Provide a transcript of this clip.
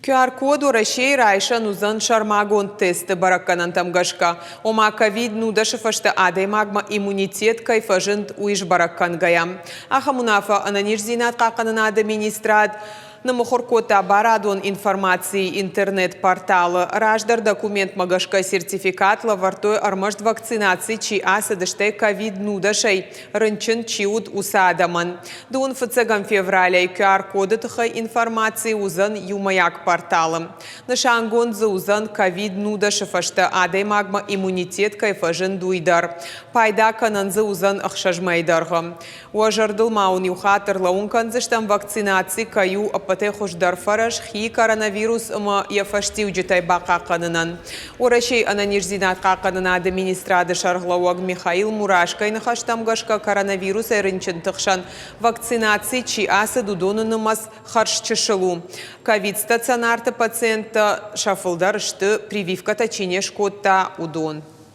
QR-код Уӕрӕсейы райсӕн уыдзӕн сӕрмагонд тесты бӕрӕггӕнӕнтӕм гӕсгӕ. Ома ковид-нудӕсы фӕстӕ адӕймагмӕ иммунитет кӕй фӕзынд, уый сбӕрӕг кӕнгӕйӕ. Ахӕм уынаффӕ ӕнӕниздзинад хъахъхъӕнынады министрад ныммыхуыр кодта барадон информацийы интернет-порталы. Раздӕр документмӕ гӕсгӕ сертификат лӕвӕрдтой ӕрмӕст вакцинаци чи ацыд, стӕй ковид-нудӕсӕй рынчын чи уыд, уыцы адӕмӕн. Дыууын фыццӕгӕм февралӕй QR-коды тыххӕй информаци уыдзӕн иумӕйаг порталы. Нысангонд дзы уыдзӕн ковид-нудӕсы фӕстӕ адӕймагмӕ иммунитет кӕй фӕзынд, уый дӕр. Пайда кӕнӕн дзы уыдзӕн ӕхсӕз мӕйы дӕргъы. Уӕ зӕрдыл ма уын иу хатт ӕрлӕууын кӕндзыстӕм, вакцинаци кӕй у ӕппӕтӕй хуыздӕр фӕрӕз хи коронавирус ӕмӕ йӕ фӕстиуджытӕй бахъахъхъӕнынӕн. Уӕрӕсейы ӕнӕниздзинад хъахъхъӕнынады министрады сӕргълӕууӕг Михаил Мурашкойы ныхӕстӕм гӕсгӕ коронавирусӕй рынчынты хсӕн вакцинаци чи ацыд, уыдоны нымӕц хӕрзчысыл у. Ковид-стационарты пациенттӕ сӕ фылдӕр сты, прививкӕтӕ чи не скодта, уыдон.